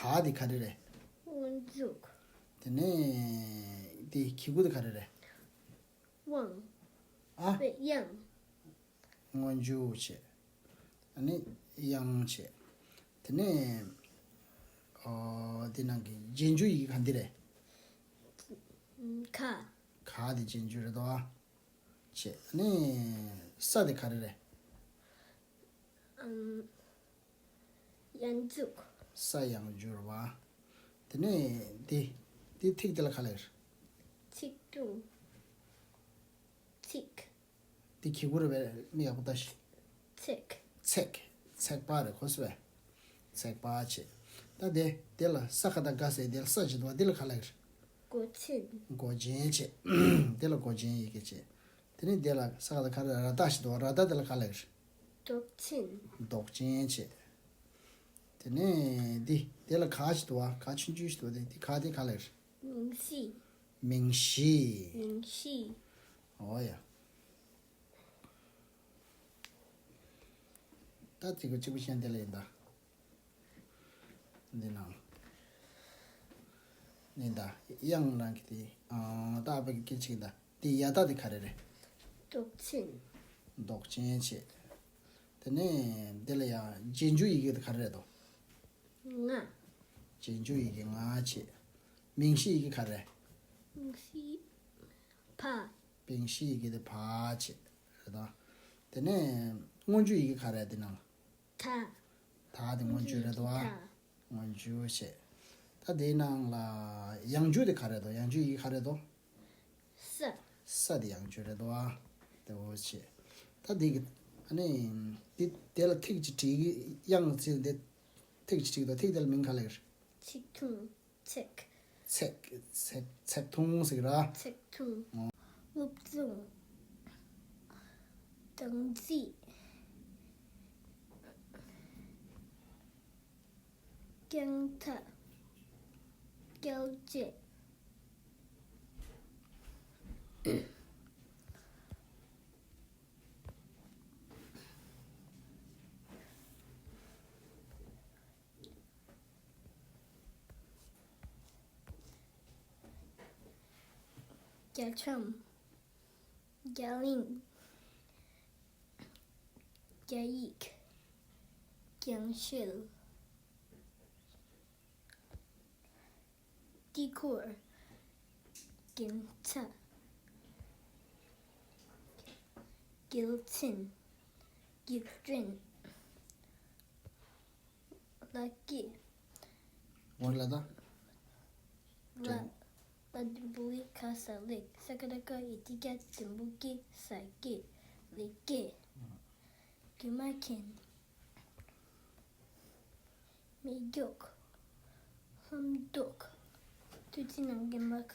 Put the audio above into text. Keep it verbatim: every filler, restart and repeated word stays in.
ག་དེ་ག་རེ་རེད། སྔོན་འཇུག་དེ་ནས་དེ་གི་གུ་དེ་ག་རེ་རེད། དབང་། ཨ། དབྱངས། སྔོན་འཇུག་བྱས། ཨ་ནི་དབྱངས་བྱས། དེ་ནས་ཨོ་དེ་ནང་གི་རྗེས་འཇུག་ཡི་གེ་ག་འདི་རེད། ག་ག་དེ་རྗེས་འཇུག་རེད་དོ། བྱས། ཨ་ནི་ས་དེ་ག་རེ་རེད། ཨམ། ཡང་འཇུག་ས་ཡང་འཇུག་རེད་བ། དེ་ནས་འདི། འདི་ཐིག་དེ་ལ་ག་ལབ་རེད། ཚིག་ཐུང་། ཚིག་དེ་གི་གུ་རེད་པས། མིག་ཡག་པོ་ལྟ་ཤིག་ཚེག་ཚེག་ཚེག་པ་རེད། གོ་སོང་བས། ཚེག་པ་བྱས། ད་དེ་དེ་ལ་ས་ག་བཏགས་སྒ་ཟེར། དེ་ལ་ས་བྱས་འདུག་བ། འདི་ལ་ག་ལབ་རེད། མགོ་ཅན། མགོ་ཅན་བྱས། དེ་ལ་མགོ་ཅན་ཡི་གེ་བྱས། དེ་ནས་དེ་ལ་ས་ག་བཏགས་སྒ་ར་བཏགས་ཞེས་འདུག་བ། ར་བཏགས་དེ་ལ་ག་ལབ་རེད། འདོགས་ཅན། འདོགས་ཅན་བྱས། དེ་ནས་འདི། དེ་ལ་ག་ཞེས་འདུག་བ། ག་ཆུང་ཆུང་ཞིག་འདུག་བ། དེ་འདི་ག་དེ་ག་ལབ་རེད། མིང་གཞི། མིང་གཞི། མིང་གཞི། འོ་ཡ། ད་ཚིག་གཅིག་པུ་གཞན་དེ་ལ་ཡིན་ད། འདི་ནང་། འདི་ད་དབྱངས་རང་གི་དེ། ཨ། ད་ཨ་ཕ་གི་སྐད་ཆ་ཡིན་ད། འདི་ཡ་བཏགས་དེ་ག་རེ་རེད། འདོགས་ཅན། འདོགས་ཅན་བྱས། དེ་ནས་འདི་ལ་ཡ་རྗེས་འཇུག་ཡི་གེ་དེ་ག་རེ་རེད་དོ། ང་། རྗེས་འཇུག་ཡི་གེ་ང་བྱས། མིང་གཞི་ཡི་གེ་ག་རེ། མིང་གཞི་བ། མིང་གཞི་ཡི་གེ་དེ་བ་བྱས། རེད་དོ། དེ་ནས་སྔོན་འཇུག་ཡི་གེ་ག་རེ་དེ་ནང་ལ། ད། ད་དེ་སྔོན་འཇུག་རེད་དོ། ད། སྔོན་འཇུག་བྱས། ད་དེའི་ནང་ལ་ཡང་འཇུག་དེ་ག་རེ་དོ། ཡང་འཇུག་ཡི་གེ་ག་རེ་དོ། ས། ས་དེ་ཡང་འཇུག་རེད་དོ། དེ་འོ་བྱས། ད་དེ་གི། ཨ་ནི་དེ་དེ་ལ་ཐིག་ཅིག་བྲིས་གི། དབྱངས་ཚིག་དེ་ཐིག་ཅིག་བྲིས་དོ། ཐིག་དེ་ལ་མིང་ག་ལབ་རེད། ཚིག་ཐུང་། ཚེག་ཚེག་ཚེག་ཚེག་ཐུང་ཟེར་གི་ར། ཚེག་ཐུང་། ཨོ། སློབ་སྦྱོང་། སྟངས་འཛིན། རྐྱང་ཐག་སྐྱེལ་ཆེད། རྒྱ་ཁྱམས། རྒྱ་གླིང་། རྒྱ་ཡིག་རྒྱང་ཤེལ། དཀྱིལ་འཁོར། རྒྱན་ཆ། རྒྱལ་མཚན། རྒྱུགས་སྤྲོད། ལག་སྐྱེས། ཝ་ལ་ད། ལ། ལ་དུམ་བུ་ཝེ་ག་ས་ལེགས། ས་ཀ་བཏགས་སྐ་ཡ་བཏགས་སྐྱ་དུམ་བུ་སྐྱེ་ས་སྐྱེས། ལེགས་སྐྱེས། རྒྱུ་མ་མཁན། མེ་སྒྱོགས། ལྷམ་སྒྱོགས། ཐུགས་རྗེ་གནང་མཁན་མ་ག